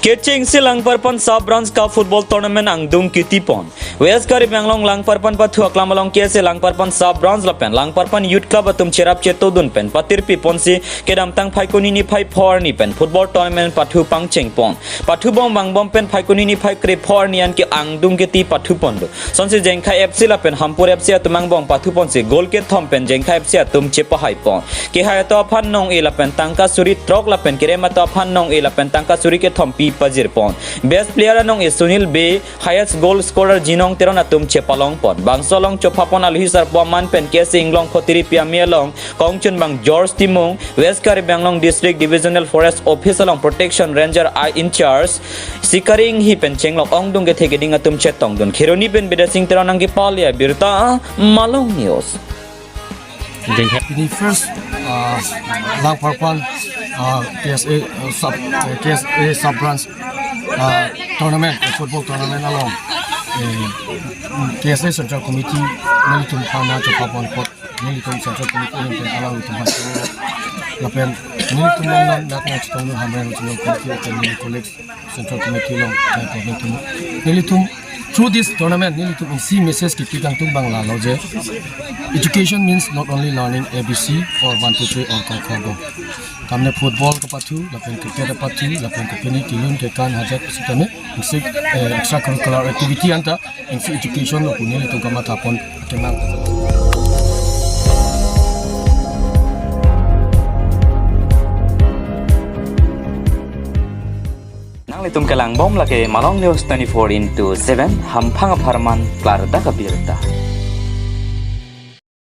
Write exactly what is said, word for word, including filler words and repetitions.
Kechengsi Langparpan Sub Branch Cup Football Tournament angdung kitipon. West Karbi Anglong Langparpan pathu aklam along K S A Langparpan Sub Branch lapen Langparpan Youth Club atum cherap chetodun pen patirpi ponsi kedamtang Phaikuni niphai phor arni pen football tournament pathu pangchengpon. Pathubom vangbom pen Phaikuni niphai krepho arni anke angdung kiti pathupon do. Sonsi Jengkhai F C lapen Hampur F C atum angbong pathuponsi goal kethom pen Jengkhai F C atum chepahaipon. Kehai atum aphan nong-e lapen tangka suri throk lapen kerem atum aphan nong-e lapen tangka suri kethom pi pajirpon. Best player anong-e Sunil Bey, highest goal scorer Jinong Teron atum chepalongpon. Bangso along chophapon alohi sarpo aman pen K S A Inglong Khotiri Piami along kongchunbang George Timung, West Karbi Anglong District Divisional Forest Office along Protection Ranger I in charge Sikari Inghi pen chenglok ongdung kethe keding atum chetongdun. Kheroni pen Bidya Sing Teron nangkepale abirta, Malong News. Jengkhai. Ini first, uh, Langparpan, uh, K S A, uh, sub, uh, K S A sub branch, uh, tournament, uh, football tournament along, uh, K S A Central Committee nelitum aphan chophapon apot nelitum Central Committee ahin pen alanglitum aphan lapen nelitum along nat nat chetongdun Hamren Regional Committee lapen neli colleagues Central Committee along, eh, nelitum, nelitum through this tournament nelitum isi message kipi kangtung abang lalo je education means not only learning A B C or one two three or ko kho go. Tame football kapathu, lapen cricket kapathu, lapen kapini kelun kekan hajat sitame isi, eh, extracurricular activity anta isi education lo pu nelitum kamathapon akenang. Nanglitum kelangbom lake Malong News twenty-four into seven, hamphang apharman klardak abirta.